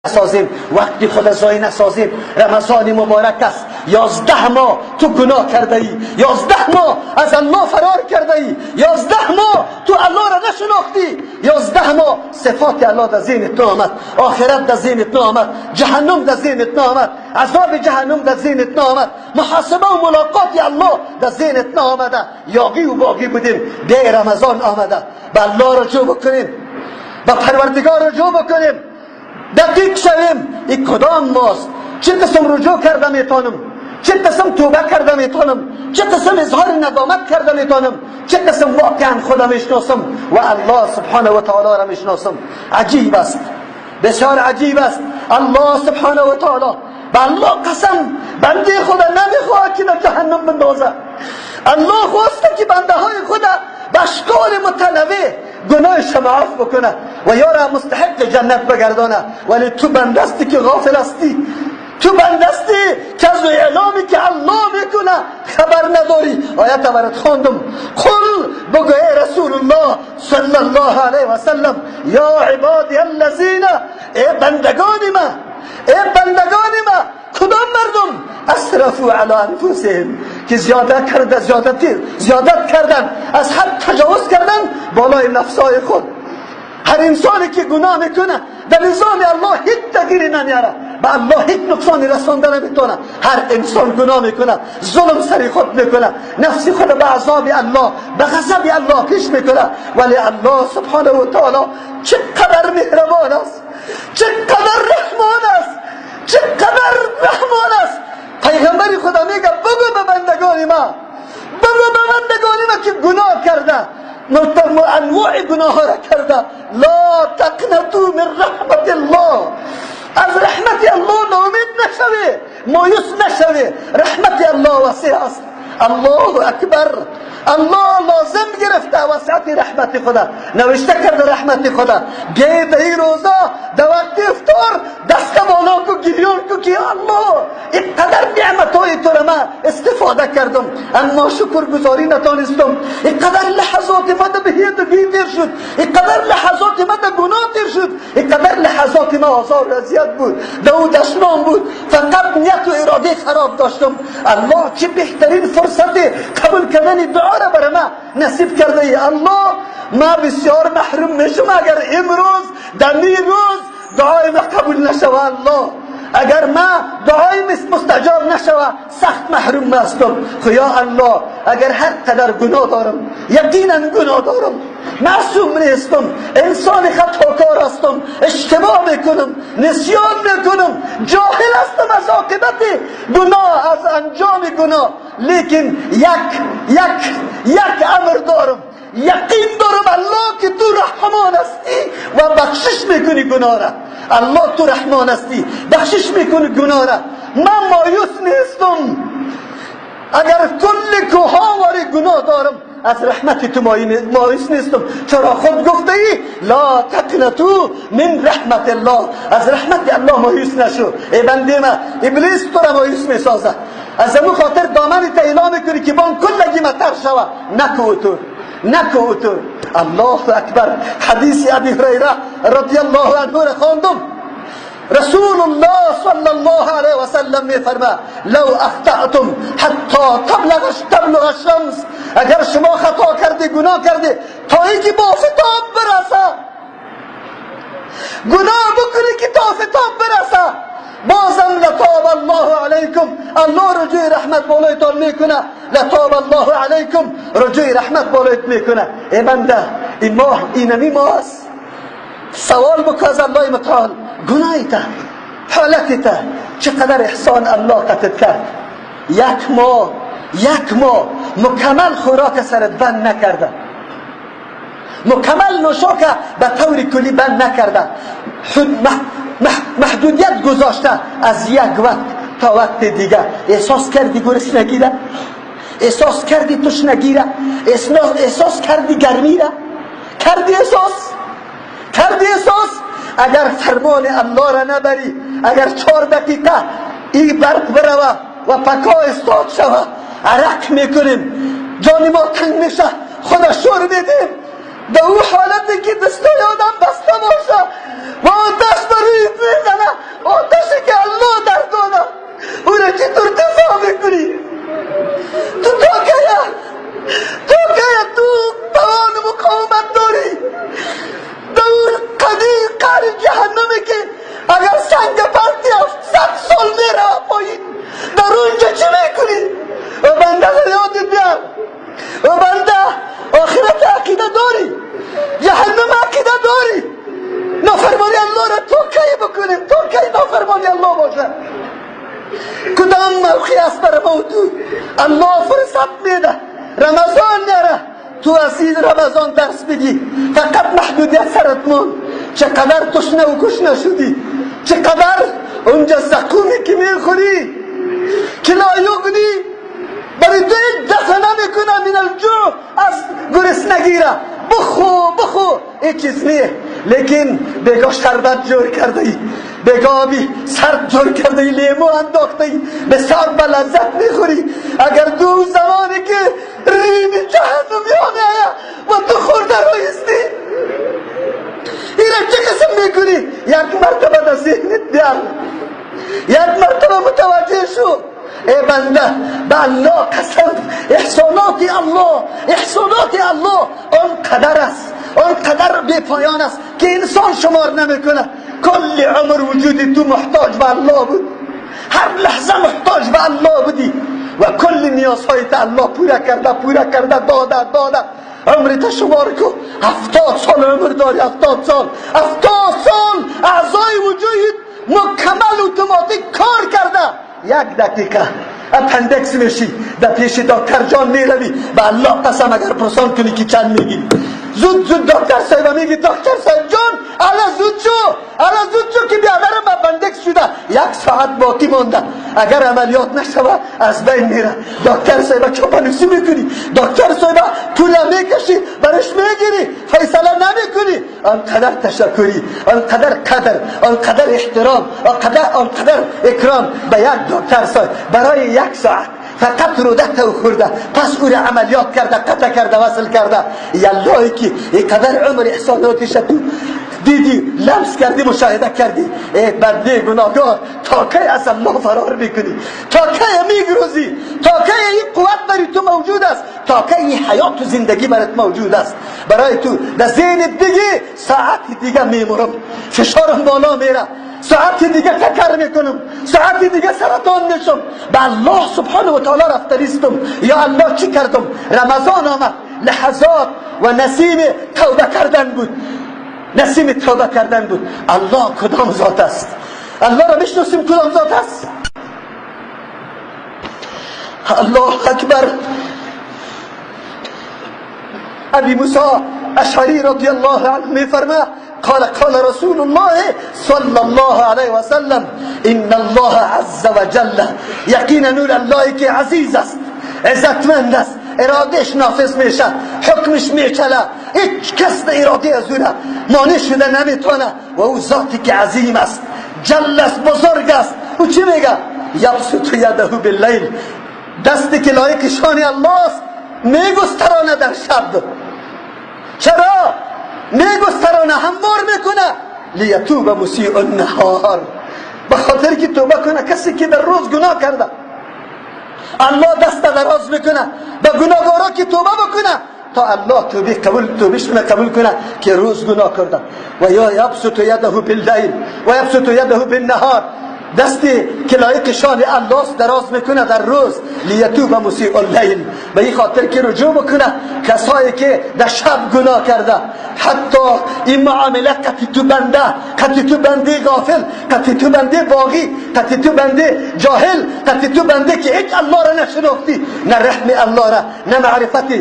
نسازیم، وقتی خود ضایع نسازیم. رمضان مبارک است. 11 ماه تو گناه کرده ای، 11 ماه از الله فرار کرده ای، 11 ماه تو الله را نشناختی، 11 ماه صفات الله در ذهنت نآمد، آخرت در ذهنت نآمد، جهنم در ذهنت نآمد، عذاب جهنم در ذهنت نآمد، محاسبه و ملاقات الله در ذهنت نآمده. یاغی و باغی بودیم، به رمضان آمده. به الله رجوع بکنیم، به پروردگار رجوع بکنیم، دقیق شویم این کدام ماست، چه قسم رجوع کرده میتونم، چه قسم توبه کرده میتونم، چه قسم اظهار ندامت کرده میتونم، چه قسم واقعا خودم میشناسم و الله سبحانه و تعالی را میشناسم. عجیب است، بسیار عجیب است. الله سبحانه و تعالی، به الله قسم، بنده خدا نمیخواهد که در جهنم بندازه. الله خواسته که بنده های خدا به اشکال متنوع گناهش معاف بکنه و یارا مستحق جنت بگردانه. ولی تو بندستی که غافل هستی، تو بندستی که از اعلامی که الله میکنه خبر نداری. آیت برات خواندم، قل، بگو ای رسول الله صلی الله علیه و سلم، یا عبادی الذین، ای بندگان ما، ای بندگان ما، کدام مردم؟ اسرفوا علی انفسهم، که زیادت کرده، زیادت کردن، از حد تجاوز کردن بالای نفسای خود. هر انسانی که گناه میکنه در نظام الله هیچ تغییری نمیاره، به الله هیچ نقصانی رسانده نمیتونه. هر انسان گناه میکنه، ظلم سر خود میکنه، نفس خود به عذاب الله، به غضب الله پیش میکنه. ولی الله سبحانه و تعالی چقدر مهربان است، چقدر رحمان است، چقدر رحمان است. پیغمبر خدا میگه بگو به بندگان ما، بگو به بندگان ما که گناه کرده، انواع گناه را کرده، لا تقنطوا من رحمت الله، از رحمت الله ناامید نشوی، مایوس نشوی، رحمت الله وسیع است. الله اکبر. الله لازم گرفته وسعت رحمت خدا، نوشته کرده رحمت خدا. بیای به این روزا در وقت افطار دست بالا کو، گریان کو که الله اینقدر نعمت های تو را من استفاده کردم اما شکرگزاری نتانستم، اینقدر لحظات ما در بهیدگی تیر شد، اینقدر لحظات ما در گناه تیر شد، اینقدر لحظات ما آزار و اذیت بود، در او دشنام بود، فقط نیت و اراده خراب داشتم. الله چه بهترین فرصت قبول کردن دعا را برای ما نصیب کرده ای. الله ما بسیار محروم میشم اگر امروز در این روز دعای ما قبول نشوه. الله اگر ما دعای مستجاب نشوه سخت محروم هستم. خو یا الله اگر هر قدر گناه دارم، یقینا گناه دارم، معصوم نیستم، انسان خطاکار هستم، اشتباه میکنم، نسیان میکنم، جاهل هستم از عاقبت گناه، از انجام گناه، لیکن یک یک یک امر دارم، یقین دارم الله که تو رحمان هستی و بخشش میکنی گناه را. الله تو رحمان هستی، بخشش میکنی گناه را. من مایوس نیستم، اگر کل کوها واری گناه دارم از رحمت تو مایوس نیستم. چرا خود گفته ای لا تقنطوا من رحمت الله، از رحمت الله مایوس نشو. ای بنده من، ابلیس تو را مایوس میسازه، از امو خاطر دامن تا اعلام میکنی که بان کلگی متر شوه. نکو تو، نکو تو. الله اکبر. حدیث ابی هریره رضی الله عنه را خواندم. رسول الله صلی الله علیه و سلم میفرما لو اخطأتم حتی تبلغ الشمس، اگر شما خطا کردی، گناه کردی تا اینکه با آفتاب برسه، گناه بکنی که تا آفتاب برسه، بازم لتاب الله علیکم، الله رجوع رحمت بالایتان میکنه. لتاب الله علیکم، رجوع رحمت بالایت میکنه. ای بنده، این ماه اینمی ماه است. سوال بکن از الله متعال، گناهی تا، حالتی تا، چقدر احسان الله قطعت کرد. یک ماه، یک ماه مکمل خوراک سرت بند نکرده، مکمل نوشاک به طور کلی بند نکرده، محدودیت گذاشته از یک وقت تا وقت دیگه. احساس کردی گرسنگی را؟ احساس کردی تشنگی را؟ احساس کردی گرمی را؟ کردی احساس؟ کردی احساس؟ اگر فرمان الله را نبری، اگر 4 دقیقه ای برق بروه و پکا استاد شوه، عرق میکنیم، جان ما تنگ میشه، خدا شور میدیم. در او حالتی که دستای آدم بسته باشه و آتش بروی میزنه، کدام موقع است برای ما تو؟ الله فرصت میده، رمضان میاره، تو از این رمضان درس بگی. فقط محدودیت سرت مون، چقدر تشنه و کشنه شدی، چقدر اونجا زقومی که میخوری که لا یغنی برای تو یک دفعه نمیکنه من الجوع، از گرسنگی را بخو بخو این چیز نیه. لیکن بگاه شربت جور کرده ای، بگاه آبی سرد جور کرده ای، لیمو انداخته ای، به سر به لذت میخوری. اگر دو زمانی که ریم جهنم میآید و تو خورده رایستی، این را چه قسم میکنی؟ یک مرتبه در ذهنت بیار، یک مرتبه متوجه شو. ای بنده، به الله قسم، احسانات الله، احسانات الله آن قدر است، آن قدر بی پایان است که انسان شمار نمیکنه. کل عمر وجود تو محتاج به الله بود، هر لحظه محتاج به الله بودی و کل نیازهای تا الله پورا کرده، پورا کرده، داده داده. عمرت شمار کو، 70 سال عمر داری، 70 سال، 70 سال اعضای وجود مکمل اتوماتیک کار کرده. یک دقیقه appendix میشی، در پیش دکتر جان میروی، به الله قسم اگر پرسان کنی که چند میگی، زود زود دکتر صاحب میگی، دکتر صاحب جان الا زود شو، الا زود شو که بیادرم appendix شده، یک ساعت باقی مانده، اگر عملیات نشوه از بین میره. دکتر صاحب چاپلوسی میکنی، دکتر صاحب پول میکشی برش میگیری، فیصله نمیکنی. آنقدر تشکری، آنقدر قدر، آنقدر احترام، آنقدر اکرام به یک دکتر صاحب برای یک ساعت فقط روده تو خورده، پس او را عملیات کرده، قطع کرده، وصل کرده. یاللهی که اینقدر عمر احساناتش تو دیدی، لمس کردی، مشاهده کردی. ای بنده گناهگار، تا کی از الله فرار میکنی؟ تا کی میگروزی؟ تا کی این قوت برای تو موجود است؟ تا کی این حیات و زندگی برات موجود است؟ برای تو در ذهنت دیگه ساعت دیگه میمرم، فشارم بالا میره، ساعت دیگه تکر میکنم، ساعت دیگه سرطان میشم. به الله سبحانه و تعالی رفته نیستم. یا الله چی کردم؟ رمضان آمد، لحظات و نسیم توبه کردن بود، نسیم توبه کردن بود. الله کدام ذات است؟ الله را میشناسیم کدام ذات است؟ الله اکبر. ابی موسی اشعری رضی الله عنه میفرماید قال قال رسول الله صلى الله عليه وسلم ان الله عز وجل، یقینا نور الله که عزیز است، عزتمند است، ارادهش نافذ میشه، حکمش میچله، هیچ کس به اراده از او مانع شده نمیتونه. و او ذاتی که عظیم است، جل است، بزرگ است. او چی میگه؟ یبسط یده باللیل، دستی که لایق شان الله است میگسترانه در شب. چرا میگسترانه؟ هموار میکنه. لیتوب مسیء النهار، به خاطر که توبه کنه کسی که در روز گناه کرده. الله دست دراز میکنه به گناهکارا که توبه بکنه تا الله توبه قبول، توبهشون قبول کنه که روز گناه کرده. و یا یبسط یده باللیل و یبسط یده بالنهار، دستی که لایق شان الله دراز میکنه در روز. لیتوب مسیء اللیل، به این خاطر که رجوع بکنه کسایی که در شب گناه کرده. حتی این معامله قطی تو بنده، قطی تو بنده غافل، قطی تو بنده باغی، قطی تو بنده جاهل، قطی تو بنده که هیچ الله را نشناختی، نه رحم الله را، نه معرفت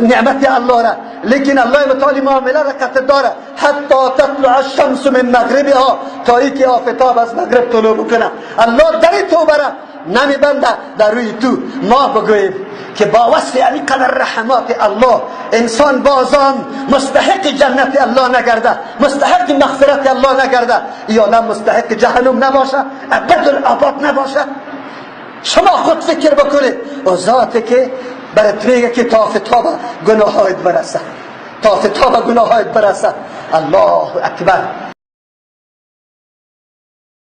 نعمت الله را، لیکن الله متعالی معامله را قطع داره. حتی تطلع الشمس من مغربها، تا اینکه آفتاب از مغرب طلوع بکنه. الله در توبه را نمیبنده در روی تو. ما بگوییم که با وصف این قدر رحمات الله انسان بازان مستحق جنت الله نگرده، مستحق مغفرت الله نگرده، یا نه مستحق جهنم نباشه، ابد الاباد نباشه. شما خود فکر بکنید و ذاتی که برات میگه که تا آفتاب گناهایت برسه، تا آفتاب گناهایت برسه. الله اکبر.